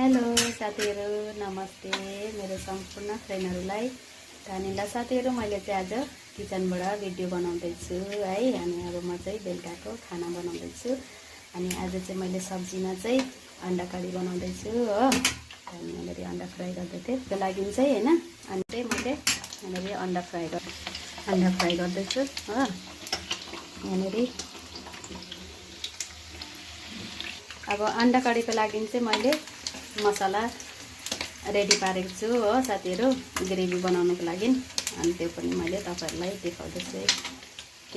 Hello साथीहरू, नमस्ते मेरो सम्पूर्ण फ्रेन्डहरूलाई। धन्यवाद साथीहरू, मैले चाहिँ आज किचनबाट भिडियो बनाउँदैछु है। अनि अब म चाहिँ बेलुकाको खाना बनाउँदैछु। अनि आज चाहिँ मैले सब्जीमा चाहिँ अन्डा करी बनाउँदैछु हो। अनि यहाँनिर अन्डा फ्राई गर्दै थिएँ, त्यो लागि चाहिँ होइन। अनि चाहिँ मैले यहाँनिर अन्डा फ्राई गर्दैछु हो। यहाँनिर अब अन्डा करीको लागि चाहिँ मैले मसला रेडी पारेको छु हो साथीहरू, ग्रेभी बनाउनको लागि। अनि त्यो पनि मैले तपाईहरुलाई देखाउँदैछु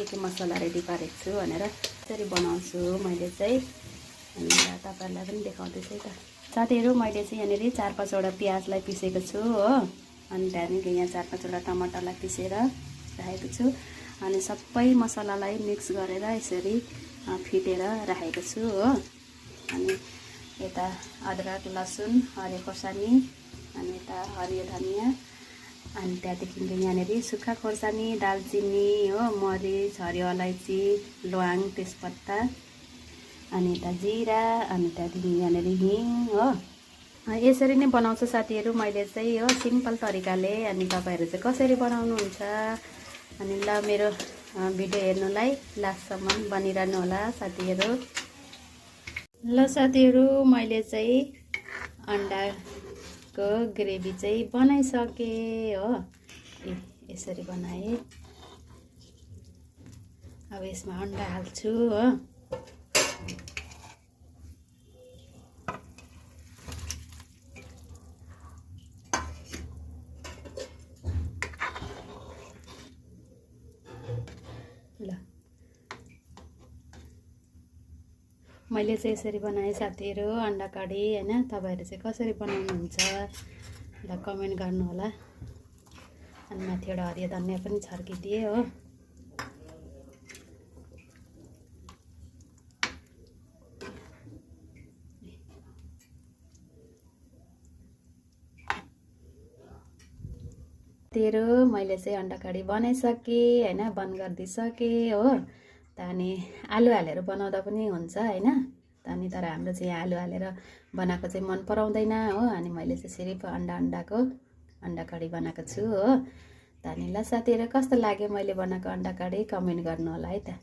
के मसला रेडी पारेको छु भनेर, कसरी बनाउँछु मैले चाहिँ। अनि तपाईहरुलाई पनि देखाउँदैछु त साथीहरू। मैले चाहिँ यहाँनिर 4-5 वटा प्याजलाई पिसेको छु हो। अनि त्यहाँदेखि यहाँ 4-5 वटा टमाटरलाई पिसेर राखेको छु। अनि सबै मसलालाई मिक्स गरेर यसरी फिटेर राखेको छु हो। अनि यता अदरक लसुन हरियो खोर्सानी, अनि यता हरियो धनिया, अनि त्यहाँदेखि यहाँनिर सुक्खा खोर्सानी, दालचिनी हो, मरिच, हरियो अलैँची, ल्वाङ, तेजपत्ता, अनि यता जिरा, अनि त्यहाँदेखि यहाँनिर हिङ हो। यसरी नै बनाउँछु साथीहरू मैले चाहिँ हो, सिम्पल तरिकाले। अनि तपाईहरु चाहिँ कसरी बनाउनुहुन्छ? अनि ल मेरो भिडियो हेर्नुलाई लास्टसम्म बनिरहनु होला साथीहरू। ल साथीहरू, मैले चाहिँ अन्डाको ग्रेभी चाहिँ बनाइसकेँ हो। यसरी बनाएँ। अब यसमा अन्डा हाल्छु हो। ल मैले चाहिँ यसरी बनाएँ साथीहरू अन्डा करी हैन। तपाईहरु चाहिँ कसरी बनाउनुहुन्छ ल कमेन्ट गर्नु होला। अनि माथि एउटा हरियो धनिया पनि छर्किदिए हो। साथीहरू मैले चाहिँ अन्डा करी बनाइसकेँ हैन, बन्द गरिदिसकेँ हो। अनि आलु हालेर बनाउँदा पनि हुन्छ हैन। अनि तर हाम्रो चाहिँ आलु हालेर बनाएको चाहिँ मन पराउँदैन हो। अनि मैले चाहिँ सिर्फ अन्डाको अन्डा करी बनाएको छु हो। अनि ल साथीहरू, कस्तो लाग्यो मैले बनाएको अन्डा करी कमेन्ट गर्नु होला है त।